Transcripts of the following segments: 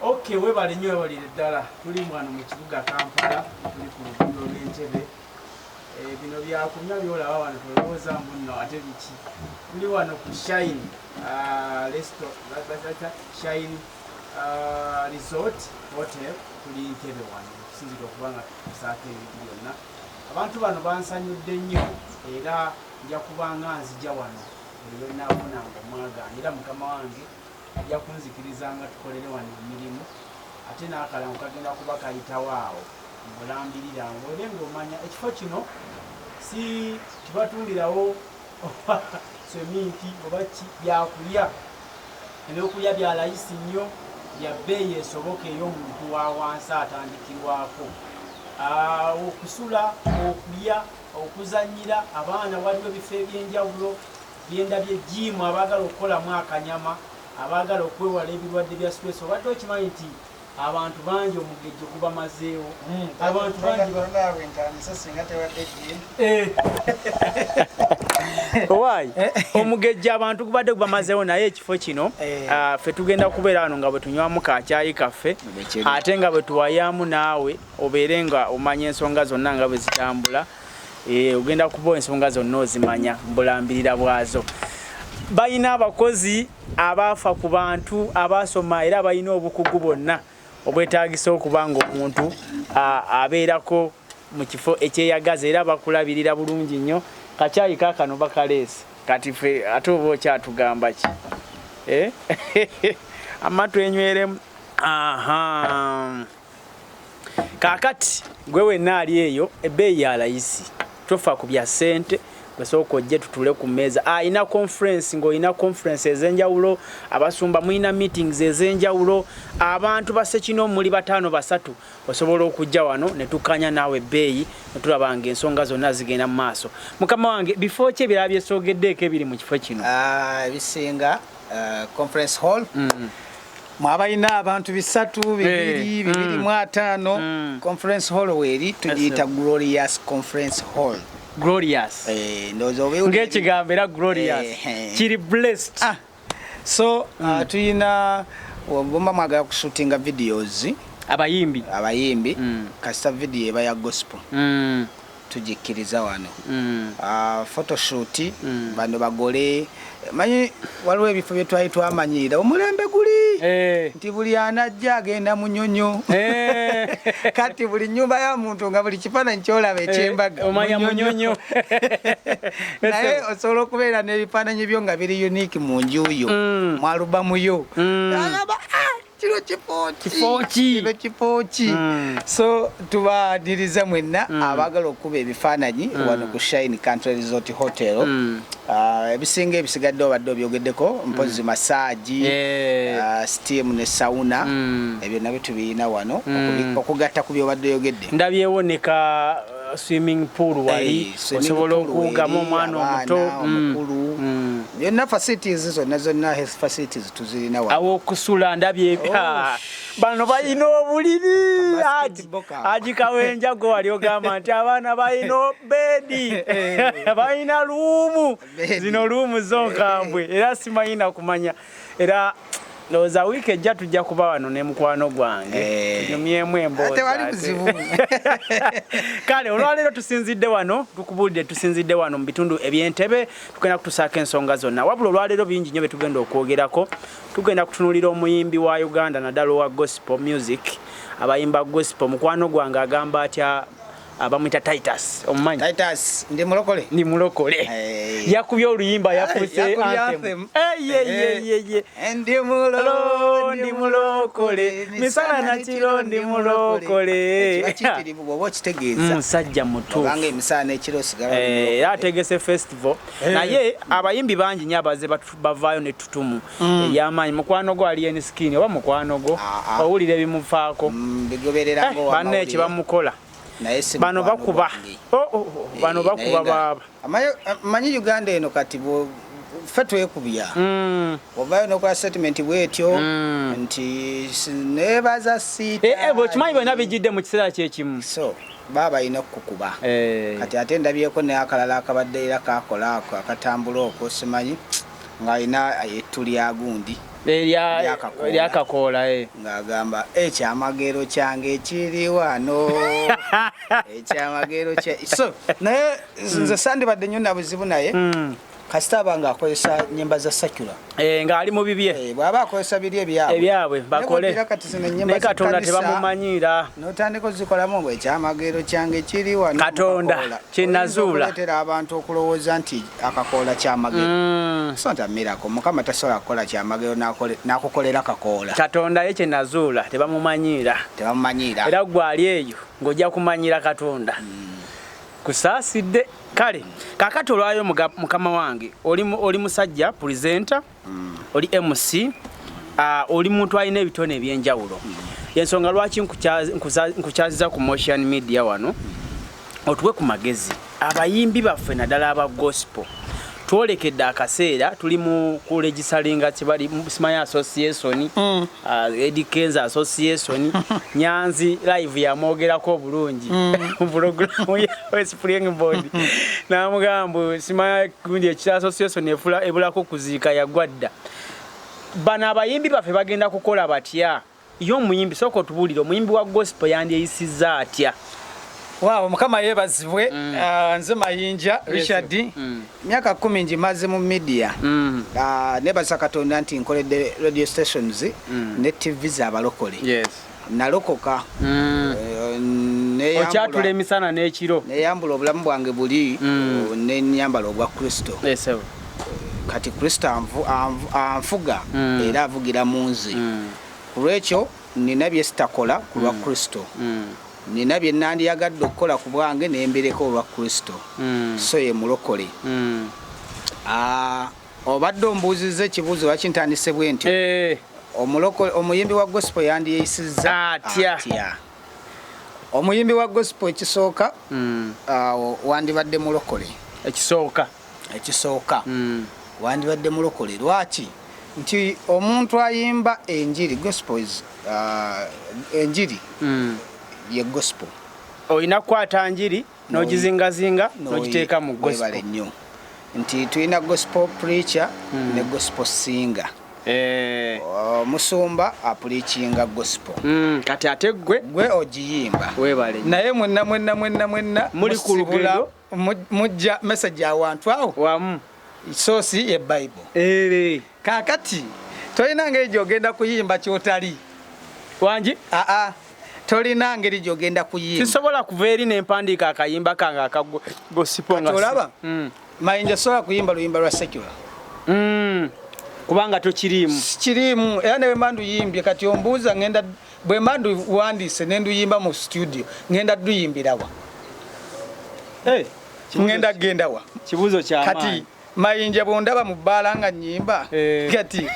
Okay, webale nnyo, webalire ddala. Tuli wano mu kibuga Kampala, tuli ku luguudo lw'Entebe. Bino byakunywa byolaba wano, tolowooza mbu nno ate biki. Tuli wano ku Shine Shine Resort Hotel, tuli Ntebe wano okusinzira okuba nga tukusaako ebintu byonna. Abantu bano bansanyudde nnyo, era nja kubanga nzija wano buli lwe naafunanga omwagaanya, era mukama wange ajja kunzikiriza nga tukolere wano emirimu, ate n'akalango kagenda kuba kayitawo awo mbulambirira ngaobe ng'omanya ekifo kino si tibatundirawo oba seminti oba ki byakulya. Ebyokulya bya layisi nnyo, bya bbeeyi esoboka ey'omuntu wa wansi atandikirwako. Okusula, okulya, okuzannyira abaana, waliwo ebifo eby'enjawulo byendabye, gym abaagala okukolamu akanyama, abaagala okwewala ebirwadde bya stress. Obadde okimanyi nti abantu bangi omugejjo gubamazeewo? Abantu bangi Ntandise singa tebadde gym. Owaayi, omugejjo abantu gubadde gubamazeewo, naye ekifo kino ffe tugenda kubeera wano nga bwe tunywamu kakyayi kaffe, ate nga bwe tuwayaamu naawe obeere nga omanya ensonga zonna nga bwe zitambula. Ogenda kuba ensonga zonna ozimanya mbulambirira bwazo. Balina abakozi abaafa ku bantu abasoma, era balina obukugu bwonna obwetagisa okuba nga omuntu abeerako mu kifo ekyeyagaza, era bakulabirira bulungi nnyo. Kakyayi kaakano bakaleese kati ffe ate oba okyatugamba ki? Eh? Amatu enyweremu. Aha, kaakati gwe wenna ali eyo, ebbeeyi ya layisi, tofa ku bya ssente, gwesooka ojje tutule ku mmeeza. Ayina conference, ng'olina conference ez'enjawulo, abasumba mulina meetings ez'enjawulo, abantu basekino muli bataano basatu, osobola okujja wano ne tukkanya naawe ebbeeyi ne tulaba nga ensonga zonna zigenda mu maaso. Mukama wange, bifo ki ebirala byesoogeddeeko ebiri mu kifo kino? Ebisinga conference hall, mwabalina abantu 300, 2, 250. Conference hall weeri, tugiyita Glorious Conference Hall. Glorious. Ndowooza oba ng'ekigambo era glorious, kiri blessed. Ah, so tuyina bomba mwagala kushootinga videos, abayimbi, abayimbi, kasita video eba ya gospel, tugikkiriza wano. Photoshoot, bano bagole, manyi waliwo ebifo bye twali twamanyirira omulembe guli nti buli anajja agenda munyonyo. Kati buli nyumba ya muntu nga buli kifaananyi kyolaba ekyembaga, omanya munyonyo. Naye osobola okubeera n'ebifaananyi byo nga biri unique mu nju yo, mu alubamu yo. Agamba, "Ah, kino kifo ki? Kifo ki?" Kino kifo ki? So tubaaniriza mwenna abaagala okuba ebifaananyi wano ku Shine Country Resort Hotel. Ebisinga ebisigadde obadde obyogeddeko, mpozi massage, steam ne sauna, ebyo nabyo tubirina wano, okugatta ku byobadde oyogedde. Ndabyewo ne ka swimming pool wali. Swimming osobola pool okuwugamu weeri, omwana abaana, omuto, omukulu, byonna facilities zonna zonna, health facilities tuzirina wano. Awokusula ndabye. Oh, Bano balina obuliri. Basketball cup. Haji Kawenja, gwe wali ogamba nti abaana balina bed, balina room. Bed. Zino room zo nkambwe, era simanyi nakumanya, era ndowooza wiiki ejja tujja kuba wano ne mukwano gwange, tunyumyemu emboozi. Tewali ate. buzibu. Kale olwaleero tusinzidde wano, tukubuulidde tusinzidde wano mu bitundu eby'Entebe, tugenda kutusaako ensonga zonna. Wabula olwaleero bingi nnyo bye tugenda okwogerako. Tugenda kutunuulira omuyimbi wa Uganda, naddala owa gospel music, abayimba gospel. Mukwano gwange agamba atya, abamwita Titus, omumanyi? Titus, ndi mulokole. Ndi mulokole. Yakubye oluyimba, yafuuse Yakubye anthem. anthem. Ey, ey, ey, ey, ey. Ndi mulo, Lo, ndi mulokole, misana na kiro ndi mulokole. Kiba kiyitirivu bw'oba okitegeeza. Musajja mutuufu. Obanga emisana n'ekiro osigala oli Era mulokole. ategese festival, naye abayimbi bangi nnyo abaze bavaayo ne tutumu eryamaanyi. Mukwano gwo Alien Skin, oba mukwano gwo, Ah, ah. owulira ebimufaako? Bigoberera Banne ng'owamawulire. ekibamukola. Naye si Bano mukwano bakuba. gwange. Oh, bano bakuba Naye nga- baaba. Manyi Uganda eno kati ffe twekubya. Ovayo nokola statement bwetyo nti nebaza siita. Bwekimanyi byonna bijjidde mu kiseera kyekimu. So baba balina okukukuba. Kati ate ndabyeko n'akalala akabadde era kakola ako akatambula okwo, simanyi ng'alina ettu lya gundi. Eryakakoola. Ng'agamba, "Ekyamagero kyange kiri wano, ekyamagero kya." So naye nze sandibadde nnyo na buzibu naye kasita aba ng'akozesa nyimba za secular. Ng'ali mu bibye. Bw'aba akozesa biri ebyabwe. Ebyabwe bakole. Naye kati zino ennyimba Naye Katonda z'ekkanisa, tebamumanyiira. N'otandika ozikolamu bwe, "Ekyamagero kyange kiri wano mu Katonda, kakoola." kye nazuula. Oyinza okuleetera abantu okulowooza nti akakoola kyamagero. So nti miracle, Mukama tasobola kukola kyamagero n'akukolera kakoola. Katonda ye kyenazuula tebamumanyiira. Tebamumanyiira. Era gwali eyo ng'ojja kumanyira Katonda kusaasidde. Kale kakati olwayo mukama wange, oli musajja presenter, oli MC, oli muntu alina ebitone ebyenjawulo. Ensonga lwaki nkukyaziza ku Motion Media wano, otuwe ku magezi abayimbi baffe, naddala aba gospel. Twolekedde akaseera tuli mu kuregisteringa kibali simanya association, Eddie Kenzo association. Nyanzi live yamwogerako obulungi mu programu ya Springboard, namugamba simanya gundi ekya association efula ebulako kuziika yagwa dda. Bano abayimbi baffe bagenda kukola batya? Ye omuyimbi, sooka otubuulire, omuyimbi wa gospel yandyeyisizza atya? Waawo, Mukama yeebazibwe. Ah, nze Mayinja Richard. Myaka 10 ngimaze mu media. Ah, nebaza Katonda nti nkoledde radio stations ne TV z'abalokole. Nalokoka. Okyatula emisana n'ekiro. Neyambula obulamu bwange buli, nenyambala obwa Kristo. Esebo. Kati Kristo anfuga era avugira mu nze. Ku lwekyo nina bye sitakola ku lwa Kristo, nina bye nandyagadde okukola ku bwange nembireka olwa Kristo. So ye mulokole. Ah, obadde ombuuzizza ekibuuzo lwaki ntandise bwe ntyo. Omuyimbi wa gospel yandyeyisizza Atya? Omuyimbi wa gospel, ekisooka, wandibadde mulokole. Ekisooka. Ekisooka, wandibadde mulokole. Lwaki? Nti omuntu ayimba enjiri, gospel is, enjiri ye gospel. Olina kukwata njiri n'ogizingazinga n'ogiteeka mu Webale gospel. nnyo. Nti tulina gospel preacher ne gospel singer. Omusumba apreachinga gospel. Kati ate gwe? Gwe ogiyimba. Webale nnyo. Naye mwenna mwenna mwenna mwenna Muli ku musibula, lugendo. Mujja message awantu awo. Wamu. Source ye Bible. Kaakati tolina ngeri gy'ogenda kuyimba kyotali. Wangi? Aa, tolina ngeri gy'ogenda kuyimba. Sisobola kuva eri nempandiika akayimba kange aka gospel nga Kati olaba? Mayinja sobola kuyimba luyimba lwa secular. Kubanga tokiriimu. Kiriimu, era ne bwe mba nduyimbye, kati ombuuza ngenda bwe mba nduwandiise ne nduyimba mu studio, ngenda duyimbirawa? Ngenda gendawa? Kibuuzo kya Kati maanyi. Mayinja bwondaba mu bbaala nga nnyimba, kati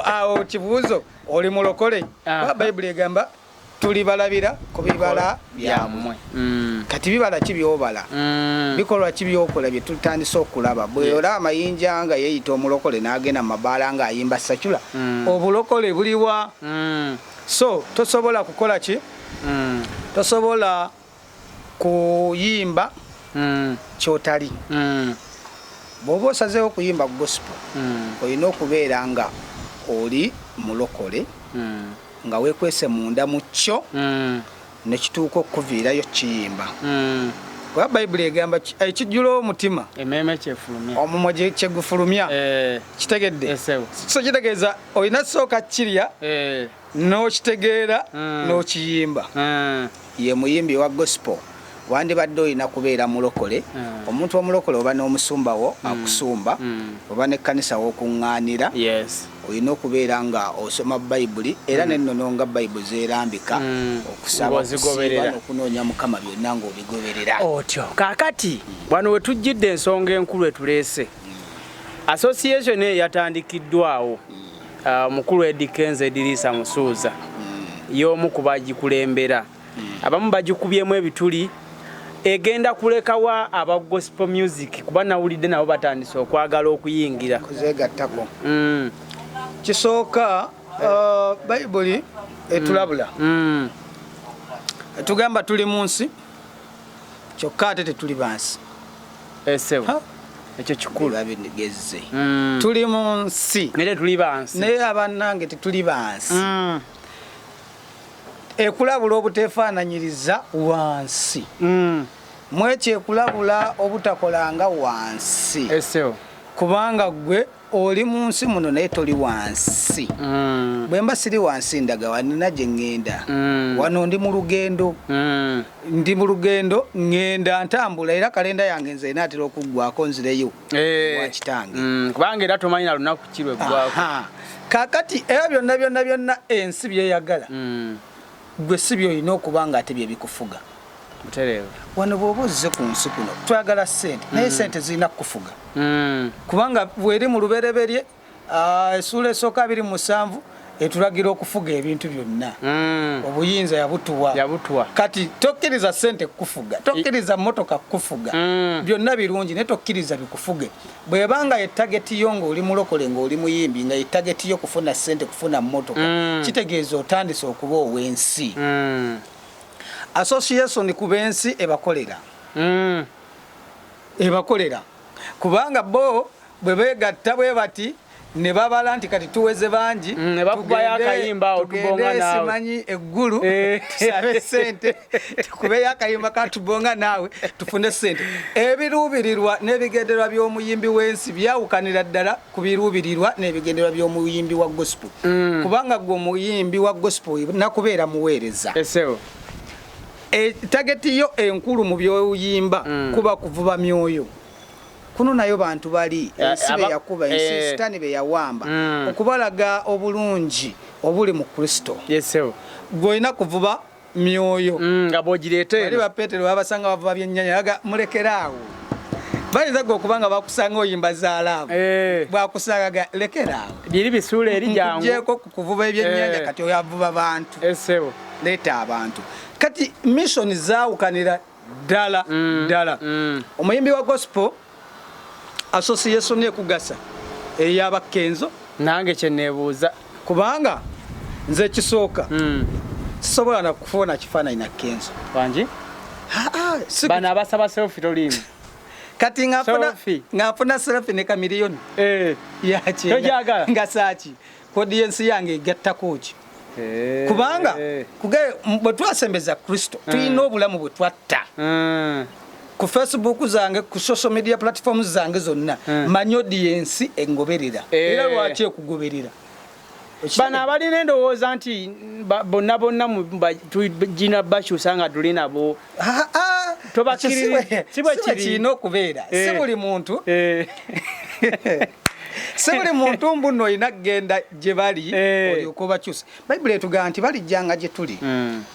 awo kibuuzo, oli mulokole? Kuba Bayibuli egamba tuli balabira ku bibala byammwe. Kati bibala ki byobala? Bikolwa ki byokola bye tutandise okulaba? Bwe olaba Amayinja nga yeeyita omulokole n'agenda mu mabaala ng'ayimba secular, obulokole buliwa? So tosobola kukola ki? Tosobola kuyimba kyotali. Bw'oba osazeewo okuyimba gospel, olina okubeera nga oli mulokole, nga weekwese munda mu kyo, nekituuka okukuviirayo kiyimba. Kuba Bayibuli egamba ekijjula omutima, emmeeme kyefulumya. Omumwa kyegufulumya. Kitegedde? Esebo. So kitegeeza olina sooka kirya n'okitegeera n'okiyimba. Ye muyimbi wa gospel wandibadde olina kubeera mulokole. Omuntu omulokole oba n'omusumba wo akusumba, oba n'ekkanisa w'okuŋŋaanira. Olina okubeera nga osoma Bayibuli era nennono nga Bayibuli zeerambika, okusaba, Ng'ozigoberera. okusiiba n'okunoonya Mukama, byonna ng'obigoberera. Otyo kaakati wano we tujjidde, ensonga enkulu etuleese, association eyo yatandikiddwawo omukulu Eddy Kenzo Edirisa Musuuza, y'omu ku bagikulembera. Abamu bagikubyemu ebituli. Egenda kulekawa aba gospel music? Kuba nawulidde nabo batandise okwagala okuyingira. Kuzeegattako. Kisooka, Bayibuli etulabula. Etugamba tuli mu nsi, kyokka ate tetuli bansi. Esebo. Ha? Ekyo kikulu. Babigezze. Tuli mu nsi. Naye tuli bansi. Naye abannange tetuli bansi. Ekulabula obuteefaananyiriza wansi. Mwekyo ekulabula obutakolanga wansi. Eseo. Kubanga gwe oli mu nsi muno naye toli wansi. Bwe mba siri wansi ndaga wanina gye ŋŋenda. Wano ndi mu lugendo. Ndi mu lugendo ŋŋenda ntambula era kalenda yange nze enaatera okuggwako nzireyo wa kitange. Kubanga era tomanyi na lunaku ki lwe ggwako. Kaakati era byonna byonna byonna ensi byeyagala. Gwe si by'olina okuba nga ate bye bikufuga. Wano bw'oba ozze ku nsi kuno twagala ssente naye ssente zirina kukufuga. Kubanga bw'eri mu lubereberye essuula esooka 27 etulagira okufuga ebintu byonna. Obuyinza yabutuwa. Kati tokkiriza ssente kukufuga, tokkiriza mmotoka kukufuga. Byonna birungi naye tokkiriza bikufuge. Bw'ebanga ye tageti yo ng'oli mulokole ng'oli muyimbi nga ye tageti yo kufuna ssente kufuna mmotoka kitegeeza otandise okuba ow'ensi. Association ku b'ensi ebakolera. Ebakolera. Kubanga bo bwe beegatta bwe bati ne babala nti kati tuweze bangi ne bakubayo akayimba awo tubonga naawe. Simanyi eggulu tusabe ssente tukubeyo akayimba ka tubonga naawe tufune ssente. Ebiruubirirwa n'ebigendererwa by'omuyimbi w'ensi byawukanira ddala ku biruubirirwa n'ebigendererwa by'omuyimbi wa gospel. Kubanga gwe omuyimbi wa gospel nakubeera muweereza. Tageti yo enkulu mu by'oyimba kuba kuvuba myoyo. Kuno nayo bantu bali ensi be yakuba ensi sitaani be yawamba okubalaga obulungi obuli mu Kristo. Gwe olina kuvuba myoyo nga bw'ogireeta eno. Bali ba Peetero babasanga bavuba byennyanja aga mulekere awo. Bayinza gwe okuba nga bakusanga oyimba za laavu. Bwakusanga ga lekera awo. Biri bisuula eri jangu. Nkugyeko ku kuvuba ebyennyanja kati oyavuba bantu. Leeta abantu. Kati mission zaawukanira ddala ddala. Omuyimbi wa gospel association ekugasa ey'abakenzo. Nange kye neebuuza. Kubanga nze ekisooka sisobola na kufuna kifaananyi na Kenzo. Wangi? Bano abasaba selfie toliimu. Kati ng'afuna selfie ne Chameleone. Yaki. Togyagala? Nga saaki. Kodi y'ensi yange egattako ki? Kubanga bwe twasembeza Kristo tulina obulamu bwe twatta. Ku Facebook zange, ku social media platforms zange zonna manyi audience engoberera. Era lwaki ekugoberera? Bano abalina endowooza nti bonna bonna tugina bakyusa nga tuli nabo. Si bwe kirina okubeera. Si buli muntu. Si buli muntu mbu olina kugenda gye bali olyoke obakyuse. Bayibuli etugamba nti balijjanga gye tuli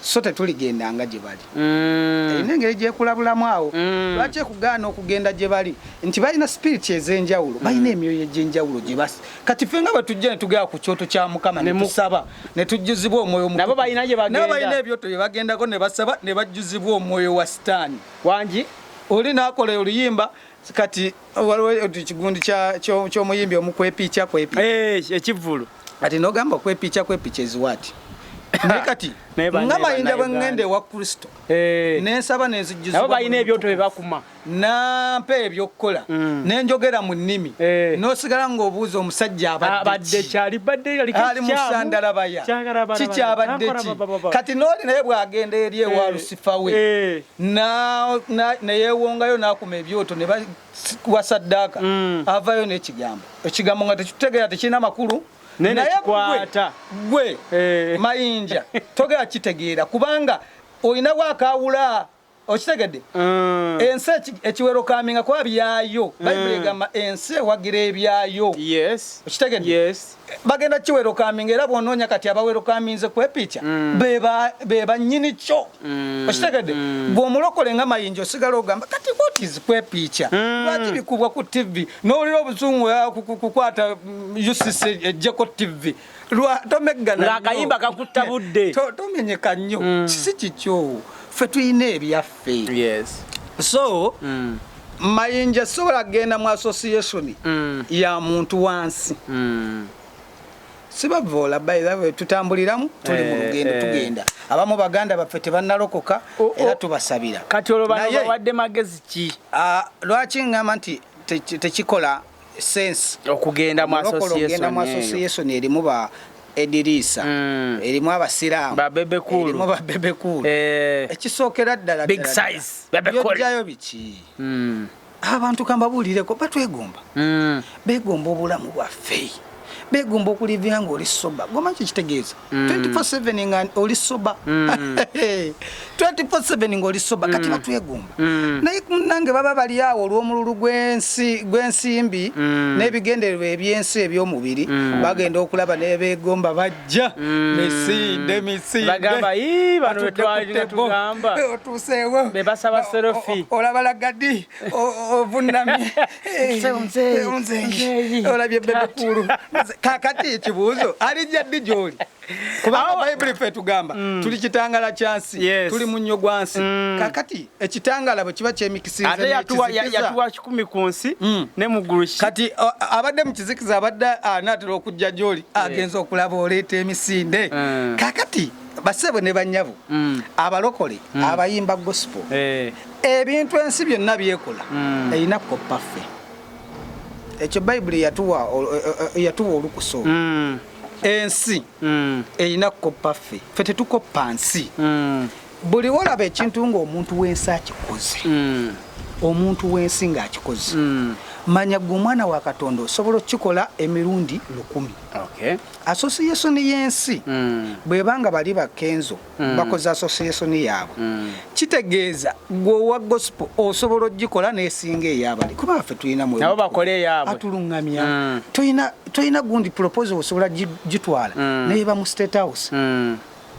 so tetuligendanga gye bali. Erina engeri gyekulabulamu awo. Lwaki ekugaana okugenda gye bali? Nti balina spirit ez'enjawulo, balina emyoyo egy'enjawulo gye basi. Kati ffe nga bwe tujja ne tugenda ku kyoto kya Mukama ne tusaba ne tujjuzibwa omwoyo omutukuvu. Nabo balina gye bagenda. Nabo balina ebyoto bye bagendako ne basaba ne bajjuzibwa omwoyo wa Sitaani. Wangi? Oli n'akola oluyimba kati waliwo ekigundi ky'omuyimbi omukwepiica kwepiica. Ekivvulu. Kati n'ogamba okwepiica kwepiica eziwaati. Naye kati nga Mayinja bwe ŋŋenda ewa Kristo ne nsaba ne nzijjuzibwa. Nabo balina ebyoto bye bakuma. Nampa ebyokukola ne njogera mu nnimi n'osigala ng'obuuza omusajja abadde ki? Ali mu sandalabaya. Kikyabadde ki? Kati n'oli naye bw'agenda eri ewa Lusifa we ne yeewongayo n'akuma ebyoto ne bawa saddaaka avayo n'ekigambo. Ekigambo nga tekitutegeera tekirina makulu. Naye gwe Mayinja togera kitegeera kubanga olina bwakaawula. Okitegedde? Ensi ekiwerokaminga kuba byayo. Bayibuli egamba ensi ewagira ebyayo. Okitegedde? Bagenda kiwerokaminga era bw'onoonya kati abawerokaminze kwepiica be bannyini kyo. Okitegedde? Bw'omulokole nga Mayinja osigala ogamba kati what is kwepiica? Lwaki bikubwa ku TV? N'owulira obusungu kukwata UCC ejjeko TV. Tomeggana nnyo. Ng'akayimba kakutta budde. Tomenyeka nnyo. Si kikyo. Ffe tulina ebyaffe. So Mayinja sobola kugenda mu association ya muntu wansi. Sibavoola by the way tutambuliramu tuli mu lugendo tugenda. Abamu baganda baffe tebannalokoka era tubasabira. Kati olwo bano bawadde magezi ki? Lwaki ngamba nti Tekikola sense okugenda mu association erimu ba Edirisa, erimu abasiraamu, erimu ba Bebe Cool. Ekisookera ddala big size Bebe Cool byojjayo biki? Abantu kambabuulireko batwegomba, begomba obulamu bwaffe, begomba okulivya nga oli soba. Goma ki kitegeeza 24/7 nga oli soba, 24/7 nga oli soba. Kati batwegomba, naye nange baba bali awo olw'omululu gw'ensimbi n'ebigendererwa eby'ensi eby'omubiri, bagenda okulaba n'ebegomba bajja misinde misinde, bagamba ii bano betwalina tugamba otuuseewo, bebasaba selfie, olaba lagadi ovunnamye nzeeyi olabye Bebe Cool. Kakati ekibuuzo alijja ddi gy'oli? Kubanga Bayibuli ffe tugamba tuli kitangala kya nsi, tuli munnyo gwa nsi. Kakati ekitangala bwe kiba kyemikisiriza, ate yatuwa 10 ku nsi ne mu ggulu. Kati abadde mu kizikiza, abadde anaatera okujja gy'oli, agenza okulaba oleeta emisinde. Kakati basebo ne bannyabo abalokole abayimba gospel, ebintu ensi byonna byekola erina koppa ffe. Ekyo Bayibuli yatuwa olukusa. Ensi erina koppa ffe, ffe tetukoppa nsi. Buli wolaba ekintu ng'omuntu w'ensi akikoze, omuntu w'ensi ng'akikoze, manya gwe omwana wa Katonda osobola okukikola emirundi 1000. Association y'ensi bw'ebanga bali bakenzo bakoze association yaabwe, kitegeeza gwe owa gospel osobola ogikola n'esinga ey'abali, kuba ffe tulina nabo bakole eyaabwe atulungamya. Tulina gundi proposal osobola gitwala neba mu State House,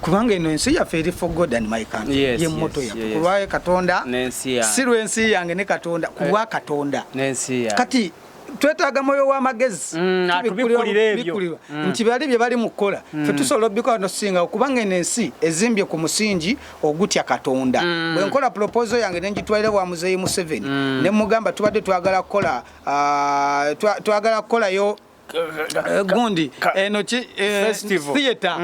kubanga eno ensi yaffe eri for God and my country, ye motto yaffe kulwa Katonda, si lw'ensi yange ne Katonda, kulwa Katonda. Kati twetaaga mwoyo w'amagezi atubikkulire nti bali bye bali mu kukola, ffe tusobola obikola nosinga, kubanga eno ensi ezimbye ku musingi ogutya Katonda. Bwe nkola proposal yange ne ngitwalira wa Muzeeyi Museveni, ne mugamba tubadde twagala kukola twagala kukolayo gundi eno ki theater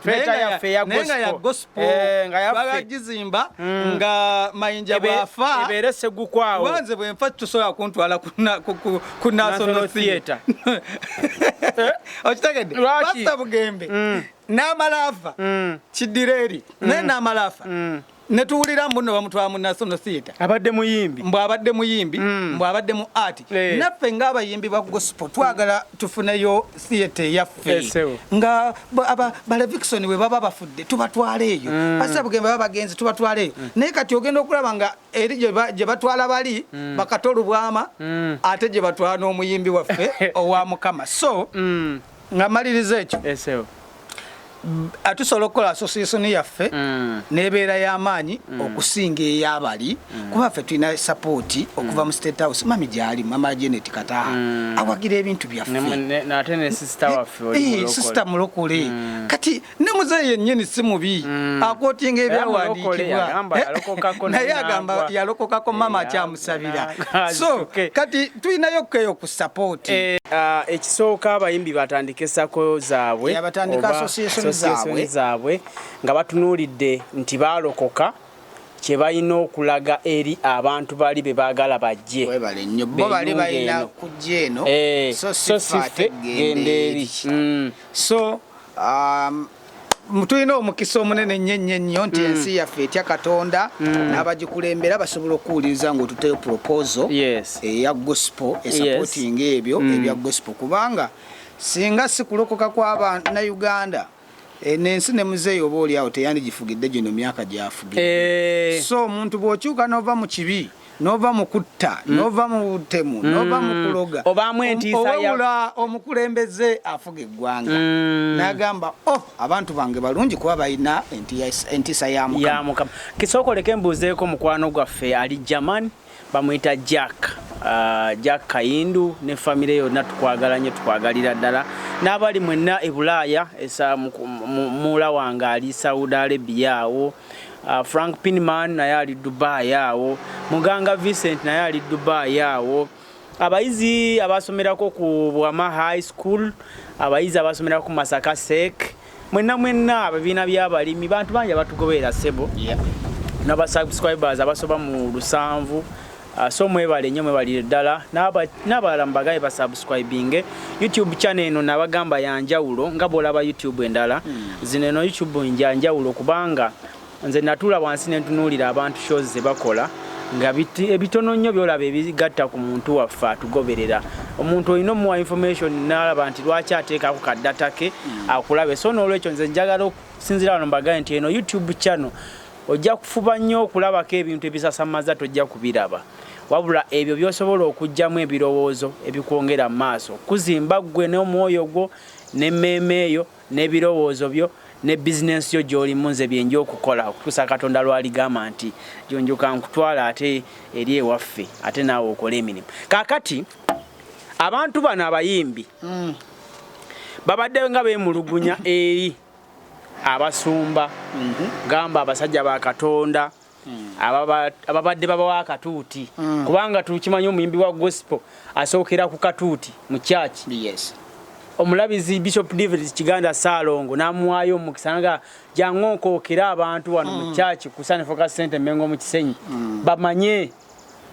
nga ya gospel, bagizimba nga Mayinja bw'afa ebeere Sseggukwawo. Wanze bwe nfa tusobola kuntwala ku National Theatre. Okitegedde? Pastor Bugembe n'amala afa kiddira eri, naye n'amala afa netuwulira mbu nno bamutwala mu National Theatre. Abadde muyimbi, mbu abadde muyimbi, mbu abadde mu art. Naffe ng'abayimbi ba gospel twagala tufuneyo theatre eyaffe, nga ba Levixone bwe baba bafudde tubatwala eyo, Pastor Bugembe baba bagenzi tubatwala eyo. Naye kati ogenda okulaba nga eri gye batwala bali bakata olubwama, ate gye batwala n'omuyimbi waffe owa Mukama. So nga maliriza ekyo, atusobola okukola association yaffe n'ebeera y'amaanyi okusinga ey'abali, kuba ffe tulina support okuva mu State House. Mami gyali, Mama Janet Kataha awagira ebintu byaffe, ate ne sister waffe oli sister mulokole. Kati ne muzeeyi yennyini si mubi, akootinga ebyawandiikibwa, naye agamba yalokokako, mama akyamusabira. So kati tulinayo keyo ku support. Ekisooka abayimbi batandike sako zaabwe, batandika association zaabwe nga batunuulidde nti balokoka, kye balina okulaga eri abantu bali be baagala bajje. Webale nnyo, bo bali balina kujja eno, so si ffe genda eri. So tulina omukisa omunene nnyo nnyo nnyo nti ensi yaffe etya Katonda, n'abagikulembera basobola okuwuliriza ng'otuteyo proposal eya gospel esupporting ebyo ebya gospel, kubanga singa si kulokoka kw'Abannayuganda n'ensi ne muzeeyi oba oli awo teyandigifugidde gino myaka gy'afugidde. So omuntu bw'okyuka n'ova mu kibi, n'ova mu kutta, n'ova mu butemu, n'ova mu kuloga, owewula omukulembeze afuga eggwanga n'agamba oh abantu bange balungi kuba balina entiisa ya Mukama. Kisookoleke mbuuzeeko mukwano gwaffe ali German, bamuyita Jack, Jack Kayindu ne famire yonna, tukwagala nnyo, tukwagalira ddala. N'abali mwenna e Bulaaya, muula wange ali Saudi Arabia awo, Frank Pinman naye ali Dubai awo, Muganga Vincent naye ali Dubai awo, abayizi abasomerako ku Bwama High School, abayizi abasomerako ku Masaka Sek, mwenna mwenna ababiina by'abalimi, bantu bangi abatugoberera ssebo, n'abasubscribers abasoba mu 7. So mwebale nnyo, mwebalire ddala. N'abalala mubagaye basubscribinge YouTube channel eno. Nabagamba yanjawulo nga bw'olaba YouTube endala zino. Eno YouTube njanjawulo kubanga nze natuula wansi ne ntunuulira abantu shows ze bakola nga ebitono nnyo byolaba ebigatta ku muntu waffe atugoberera. Omuntu olina omuwa information n'alaba nti lwaki ateekako kaddata ke akulabe. So n'olwekyo nze njagala okusinziira wano mbagaye nti eno YouTube channel ojja kufuba nnyo okulabako ebintu ebisasamaza, tojja kubiraba, wabula ebyo by'osobola okuggyamu ebirowoozo ebikwongera mu maaso, kuzimba ggwe n'omwoyo gwo n'emmeeme eyo n'ebirowoozo byo ne bizinensi yo gy'olimu. Nze byenja okukola okutuusa Katonda lwaligamba nti jonjoka nkutwala ate eri ewaffe, ate naawe okole emirimu. Kaakati abantu bano abayimbi babadde nga beemulugunya eri abasumba, gamba abasajja ba Katonda ababadde babawa akatuuti, kubanga tukimanyi omuyimbi wa gospel asookera ku katuuti mu kyaki. Omulabizi Bishop David Kiganda Saalongo n'amuwaayo omukisa nga jangu onkookere abantu wano mu kyaki ku Sunday Focus Center Mengo mu Kisenyi, bamanye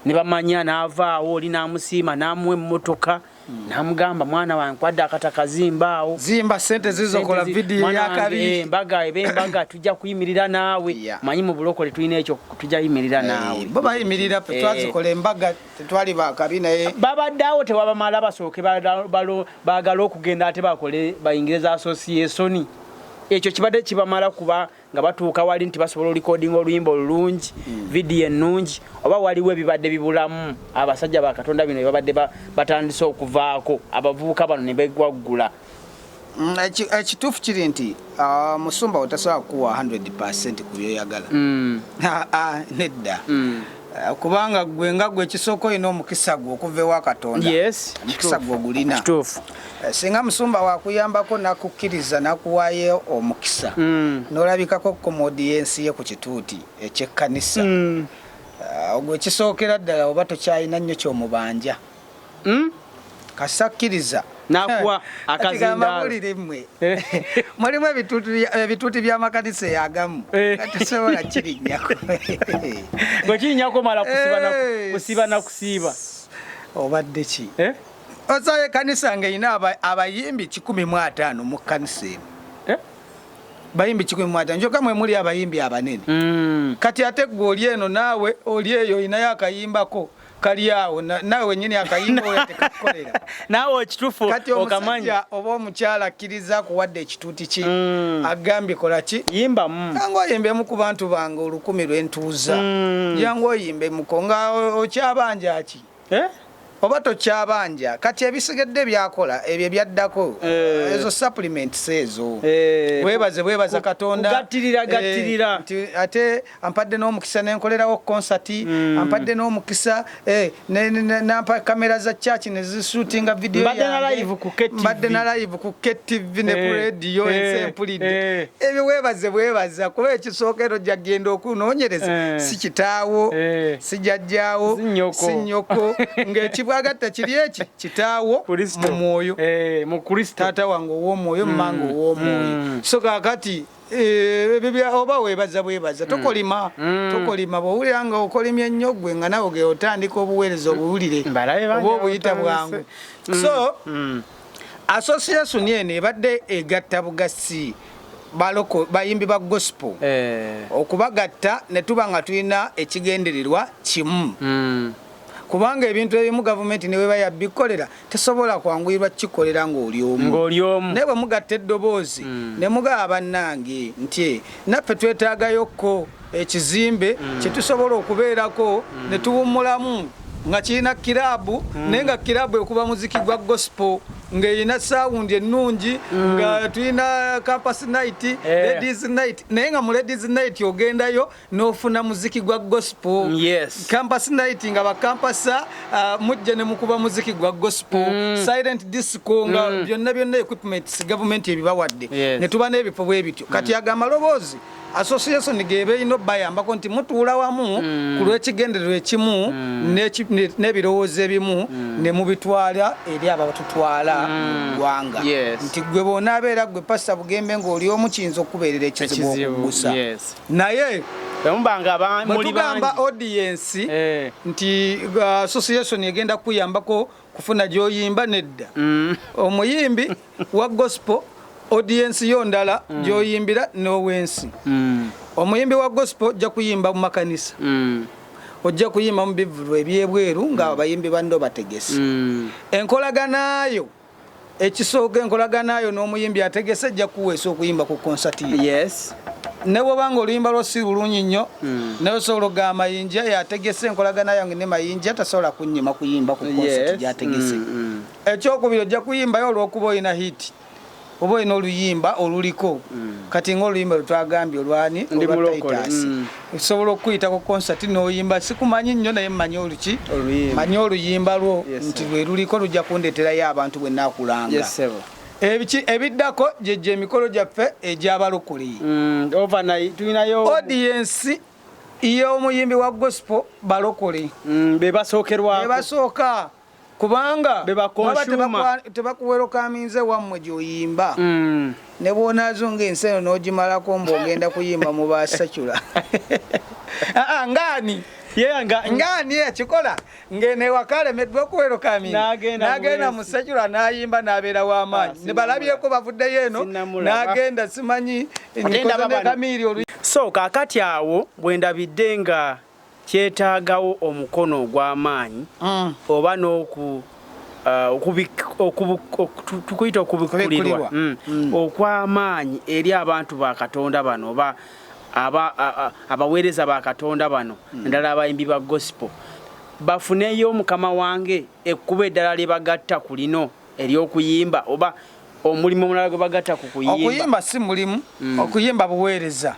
ne bamanya. N'avaawo oli n'amusiima n'amuwa emmotoka n'amugamba, mwana wange, kwadde akataka, zimbaawo. Zimba, sente zizokola vidiyo yakabi. Embaga eba embaga, tujja kuyimirira naawe. Manyi mu bulokole tulina ekyo, tujja yimirira naawe. Bo bayimirira, ffe twazikola embaga tetwali bakabi naye. Babadde awo tewabamala, basooke baagala okugenda ate bakole bayingire za association. Ekyo kibadde kibamala kuba nga batuuka wali nti basobola olikodinga oluyimba olulungi, vidiyo ennungi, oba waliwo ebibadde bibulamu abasajja ba Katonda bino ebabadde batandise okuvaako abavubuka bano ne begwaggula? Ekituufu kiri nti musumba otasobola kukuwa 100% ku byoyagala. Nedda. Kubanga gwe nga gwe ekisooka olina omukisa gwe okuva ewa Katonda. Omukisa gwe ogulina. Singa musumba wakuyambako nakukkiriza nakuwaayo omukisa n'olabikako komodi y'ensi ye ku kituuti ekyekkanisa, ogwo ekisookera ddala oba tokyalina nnyo kyomubanja. Kasakkiriza Nakuwa akazindaalo. Mawulire mmwe mulimu ebituuti by'amakanisa eyagamu tosobola kirinnyako. Gwe kirinnyako mala kusiba na kusiiba. Obadde ki? Osayo ekkanisa ng'erina abayimbi 150 mu kkanisa emu. Bayimbi 150 njoka mwe muli abayimbi abanene. Kati ate gwe oli eno naawe oli eyo olinayo akayimbako kali awo, naawe wenyini akayimba oyo tekakukolera. Naawe ekituufu. Kati omusajja oba omukyala akkiriza akuwadde ekituuti ki, agambye kola ki? Yimbamu. Jangu oyimbemu ku bantu bange 1000 lwentuuza. Jangu oyimbemuko nga okyabanja ki? Oba tokyabanja. Kati ebisigadde byakola ebyo ebyaddako, ezo supplements ezo. Webaze bwebaza Katonda. Kugattirira, gattirira. Nti ate ampadde n'omukisa nenkolerawo concert, ampadde n'omukisa nampa kamera za church ne zishootinga video Mbadde na yange. live ku KTV. Mbadde na live ku KTV ne ku radio, ensi empulidde. Ebyo webaze bwebaza, kuba ekisookero ojja genda okunoonyereza si kitaawo, si jjajjaawo, Si nnyoko. si nnyoko, ng'ekibwagatta kiri eki kitaawo Kristo. mu mwoyo. Mu Kristo. Taata wange ow'omwoyo, mmange ow'omwoyo. So kaakati ebyo oba weebaza bwebaza, tokolima. Tokolima. Bw'owulira nga okolimye nnyo gwe nga nawe ge otandika obuweereza obuwulire Mbalabe bangi oba obuyita abatandise. bwangu. So association eno ebadde egatta bugasi baloko bayimbi ba gospel, okubagatta ne tuba nga tulina ekigendererwa kimu, kubanga ebintu ebimu gavumenti ne weba yabikolera tesobola kwanguyirwa kikolera ng'oli omu. Ng'oli omu. Naye bwe mugatta eddoboozi ne mugaba bannange nti naffe twetaagayokko ekizimbe kye tusobola okubeerako ne tuwummulamu nga kirina kiraabu, naye nga kiraabu ekuba muziki gwa gospel, ng'erina sound ennungi, nga tulina campus night, ladies night, naye nga mu ladies night ogendayo n'ofuna muziki gwa gospel. Campus night nga bakampasa mujja ne mukuba muziki gwa gospel, silent disco, nga byonna byonna equipments gavumenti ebibawadde. Ne tuba n'ebifo bwe bityo. Kati ago amaloboozi association gebe erina obayambako nti mutuula wamu ku lw'ekigendererwa ekimu n'ebirowoozo ebimu ne mubitwala eri abatutwala mu ggwanga. Nti gwe bw'onaabeera gwe Pasita Bugembe ng'oli omu, kiyinza okubeerera ekizibu Ekizibu, okugusa. Yes. Naye Bwe muba nga Bwe muli tugamba bangi. audience nti association egenda kuyambako kufuna gy'oyimba, nedda. Omuyimbi wa gospel, audience yo ndala gy'oyimbira n'ow'ensi. Omuyimbi wa gospel ojja kuyimba mu makanisa, ojja kuyimba mu bivvulu ebyebweru nga abayimbi banno bategese. Enkolaganayo ekisooka, enkolaganayo n'omuyimbi ategese ejja kuweesa okuyimba ku konsati ye. Ne bwobanga oluyimba lwo si bulungi nnyo, naye osobola okugamba Mayinja yategese, enkolagana yange ne Mayinja tasobola kunnyima kuyimba ku konsati gyategese. Ekyokubiri, ojja kuyimbayo olw'okuba olina hit oba olina oluyimba oluliko. Kati ngaoluyimba lwetwagambye olwani? Ndi Olwa mulokole. Titus. Osobola okuyita ku konsati n'oyimba, sikumanyi nnyo naye mmanyi oluki? Oluyimba. Manyi oluyimba lwo Yes, nti lwe luliko, lujja kundeeterayo abantu bwe naakulanga. Yes, sebo. Ebiki ebiddako gyejjo emikolo gyaffe egy'abalokole. Overnight tulinayo. Audience y'omuyimbi wa gospel balokole. Be basookerwako. Ebasooka, kubanga Be ba baba consumer. Tebakuwerokaminze wammwe gy'oyimba. Ne bw'onaazunga ensi eno n'ogimalako mbu ogenda kuyimba mu basacula. Ah, ah, ngaani? Yeah, nga Ngaani yakikola ng'eno ewaka alemeddwa okuwerokaminga N'agenda n'agenda mu mu secular n'ayimba n'abeera w'amaanyi? Ah, Ne balabyeko bavuddeyo eno Sinnamulaba. n'agenda simanyi Ate ndaba nkoze ne bano. Kamiiri olu So kaakati awo bwe ndabidde nga kyetaagawo omukono ogw'amaanyi oba n'oku tukuyita okubikkulirwa Okubikkulirwa. Okw'amaanyi eri abantu ba Katonda bano oba abaweereza ba Katonda bano, naddala abayimbi ba gospel, bafuneyo mukama wange ekkubo eddala lye bagatta ku lino ery'okuyimba oba omulimu omulala gwe bagatta ku kuyimba. Okuyimba si mulimu, okuyimba buweereza.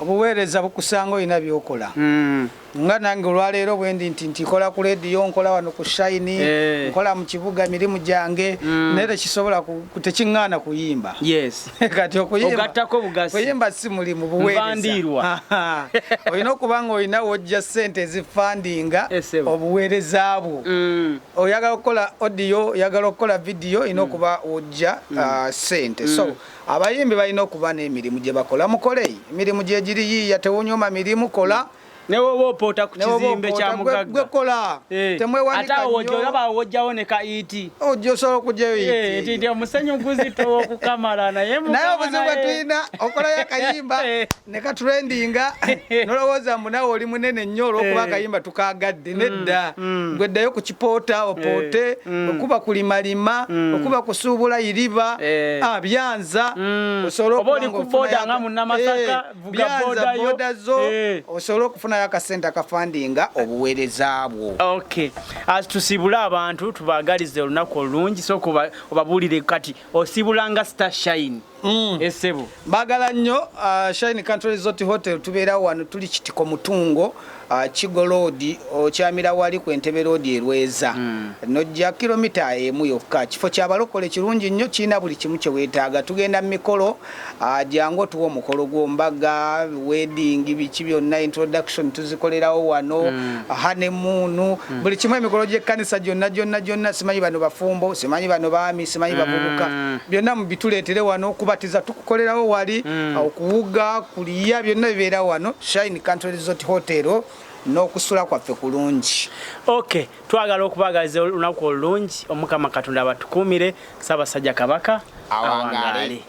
Obuweereza bukusanga olina byokola. Nga nange olwaleero bwendi nti nkola ku rediyo, nkola wano ku Shine, nkola mu kibuga mirimu gyange, naye tekisobola tekiŋŋaana kuyimba. Kati okuyimba Ogattako bugasi. Kuyimba si mulimu, buweereza. Nvandiirwa. Aha. Olina okuba nga olina wojja ssente ezifandinga Esebo. obuweereza bwo. Oyagala okukola audio, oyagala okukola video, olina okuba wojja ssente. So abayimbi balina okuba n'emirimu gye bakola. Mukole emirimu gyegiri, yiiya, tewunyoma mirimu, kola. Ne woba opoota ku Ne woba kizimbe kya opoota, mugagga. gwe kola. Temwewanika Ate awo nnyo. olaba wojjawo ne ka iti. Ojja osobola okugyayo iti. Nti omusenyu guzitowa okukamala naye Naye mukama obuzibu bwe tulina, okolayo akayimba ne katrendinga, nolowooza mbu naawe oli munene nnyo olw'okuba akayimba tukagadde. Nedda, gwe ddayo ku kipoota opoote, okuba kulimalima, okuba kusuubula iriba, byanza, osobole Oba oli okuba ku boda ng'ofunayo nga Munnamasaka, vuga byanza boda yo. boda zo, osobole okufunayo akasente akafandinga obuweereza bwo. Okay, as tusibule abantu, tubaagalize olunaku olungi. Sooka obabuulire kati osibulanga Star Shine. Esebo. Mbagala nnyo. Shine Country Resort Hotel tubeerawo wano, tuli Kitiko Mutungo, Kigo Road, okyamira wali ku Entebe Road erweza, nojja kilomita 1 yokka. Kifo kyabalokole kirungi nnyo, kirina buli kimu kye weetaaga. Tugenda mu mikolo, jangu otuwa omukolo gw'ombaga, wedding, biki byonna, introduction tuzikolerawo wano, honeymoon, buli kimu, emikolo gy'ekkanisa gyonna gyonna gyonna. Simanyi bano bafumbo, simanyi bano baami, simanyi bavubuka, byonna mubituleetere wano. Okubatiza tukukolerawo wali, okuwuga, kuliya, byonna bibeera wano Shine Country Resort Hotel, n'okusula kwaffe kulungi. Okay, twagala okubaagaliza olunaku olulungi. Omukama Katonda abatukuumire. Ssaabasajja Kabaka Awangaale. awangaale.